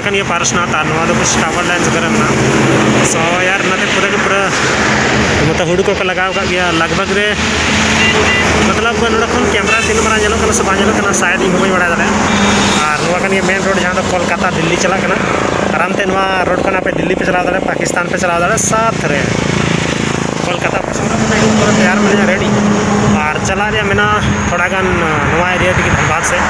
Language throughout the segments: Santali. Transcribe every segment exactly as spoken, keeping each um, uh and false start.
ᱠᱟᱱ ᱜᱮᱭᱟ ᱯᱟᱨᱥᱱᱟᱛᱷ, ᱟᱨ ᱱᱚᱣᱟ ᱫᱚ ᱠᱩᱪ ᱴᱟᱣᱟᱨ ᱞᱟᱭᱤᱱ ᱠᱚᱨᱮ ᱢᱮᱱᱟᱜᱼᱟ᱾ ᱥᱚ ᱭᱟᱨ, ᱱᱚᱛᱮ ᱯᱩᱨᱟᱹ ᱜᱮ ᱯᱩᱨᱟᱹ ᱢᱚᱛᱞᱚᱵ ᱦᱩᱲᱩ ᱠᱚᱠᱚ ᱞᱟᱜᱟᱣ ᱠᱟᱜ ᱜᱮᱭᱟ ᱞᱟᱜᱽ ᱵᱷᱟᱜᱽ ᱨᱮ᱾ ᱢᱚᱛᱞᱚᱵ ᱱᱚᱰᱮ ᱠᱷᱚᱱ ᱠᱮᱢᱨᱟ ᱛᱤᱱᱟᱹᱜ ᱢᱟᱨᱟᱝ ᱧᱮᱞᱚᱜ ᱠᱟᱱᱟ ᱥᱮ ᱵᱟᱝ ᱧᱮᱞᱚᱜ ᱠᱟᱱᱟ, ᱥᱟᱭᱟᱫ ᱤᱧ ᱦᱚᱸ ᱵᱟᱹᱧ ᱵᱟᱲᱟᱭ ᱫᱟᱲᱮᱭᱟᱜᱼᱟ᱾ ᱟᱨ ᱱᱚᱣᱟ ᱠᱟᱱ ᱜᱮᱭᱟ ᱢᱮᱱ ᱨᱳᱰ, ᱡᱟᱦᱟᱸ ᱫᱚ ᱠᱳᱞᱠᱟᱛᱟ ᱫᱤᱞᱞᱤ ᱪᱟᱞᱟᱜ ᱠᱟᱱᱟ᱾ ᱟᱨᱟᱢ ᱛᱮ ᱱᱚᱣᱟ ᱨᱳᱰ ᱠᱷᱚᱱ ᱟᱯᱮ ᱫᱤᱞᱞᱤ ᱯᱮ ᱪᱟᱞᱟᱣ ᱫᱟᱲᱮᱭᱟᱜᱼᱟ, ᱯᱟᱠᱤᱥᱛᱟᱱ ᱯᱮ ᱪᱟᱞᱟᱣ ᱫᱟᱲᱮᱭᱟᱜᱼᱟ, ᱥᱟᱛ ᱨᱮ ᱠᱳᱞᱠᱟᱛᱟ ᱯᱟᱥᱮ ᱯᱩᱨᱟᱹ ᱛᱮᱭᱟᱨ ᱢᱮᱱᱟᱜᱼᱟ, ᱨᱮᱰᱤ᱾ ᱟᱨ ᱪᱟᱞᱟᱜ ᱨᱮᱭᱟᱜ ᱢᱮᱱᱟᱜᱼᱟ ᱛᱷᱚᱲᱟ ᱜᱟᱱ, ᱱᱚᱣᱟ ᱮᱨᱤᱭᱟ ᱛᱮᱜᱮ ᱫᱷᱟᱱᱵᱟᱫᱽ ᱥᱮᱫ᱾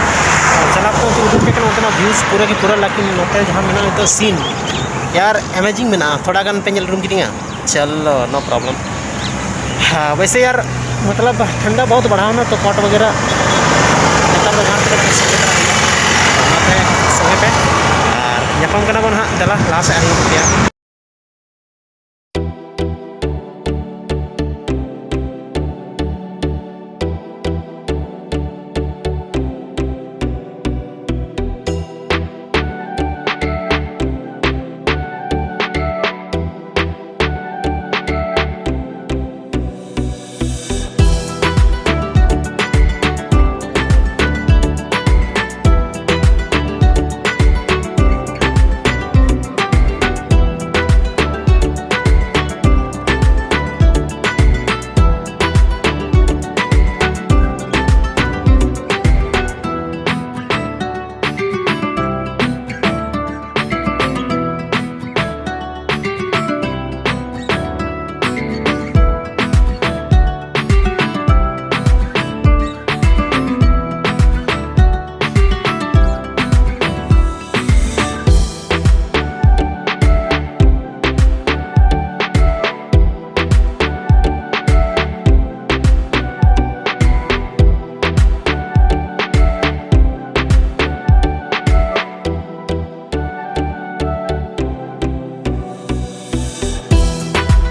ᱟᱨ ᱪᱟᱞᱟᱜ ᱚᱠᱛᱚ ᱩᱫᱩᱜ ᱟᱯᱮ ᱠᱟᱱᱟ ᱚᱱᱛᱮᱱᱟᱜ ᱵᱷᱤᱭᱩᱥ ᱯᱩᱨᱟᱹ ᱜᱮ ᱯᱩᱨᱟᱹ, ᱞᱮᱠᱤᱱ ᱱᱚᱛᱮ ᱡᱟᱦᱟᱸ ᱢᱮᱱᱟᱜᱼᱟ ᱱᱤᱛᱚᱜ ᱥᱤᱱ, ᱭᱟᱨ, ᱮᱢᱮᱡᱤᱝ ᱢᱮᱱᱟᱜᱼᱟ᱾ ᱛᱷᱚᱲᱟ ᱜᱟᱱ ᱯᱮ ᱧᱮᱞ ᱩᱨᱩᱢ ᱠᱤᱫᱤᱧᱟ, ᱪᱚᱞᱚ, ᱱᱳ ᱯᱨᱚᱵᱞᱮᱢ᱾ ᱦᱮᱸ, ᱣᱮᱥᱮ ᱭᱟᱨ, ᱢᱚᱛᱞᱚᱵ ᱴᱷᱟᱱᱰᱟ ᱵᱚᱦᱩᱛ ᱵᱟᱲᱦᱟᱣᱱᱟ, ᱛᱚ ᱠᱚᱴ ᱣᱟᱜᱮᱨᱟ ᱱᱮᱛᱟᱨ ᱫᱚ ᱡᱟᱦᱟᱸ ᱛᱤᱱᱟᱹᱜ ᱥᱚᱸᱜᱮ ᱫᱷᱟᱨᱟ ᱦᱩᱭᱩᱜᱼᱟ, ᱚᱱᱟᱛᱮ ᱥᱚᱸᱜᱮ ᱯᱮ᱾ ᱟᱨ ᱧᱟᱯᱟᱢ ᱠᱟᱱᱟ ᱵᱚᱱ ᱦᱟᱸᱜ, ᱫᱮᱞᱟ ᱞᱟᱦᱟ ᱥᱮᱫ ᱦᱩᱭᱩᱜ ᱜᱮᱭᱟ᱾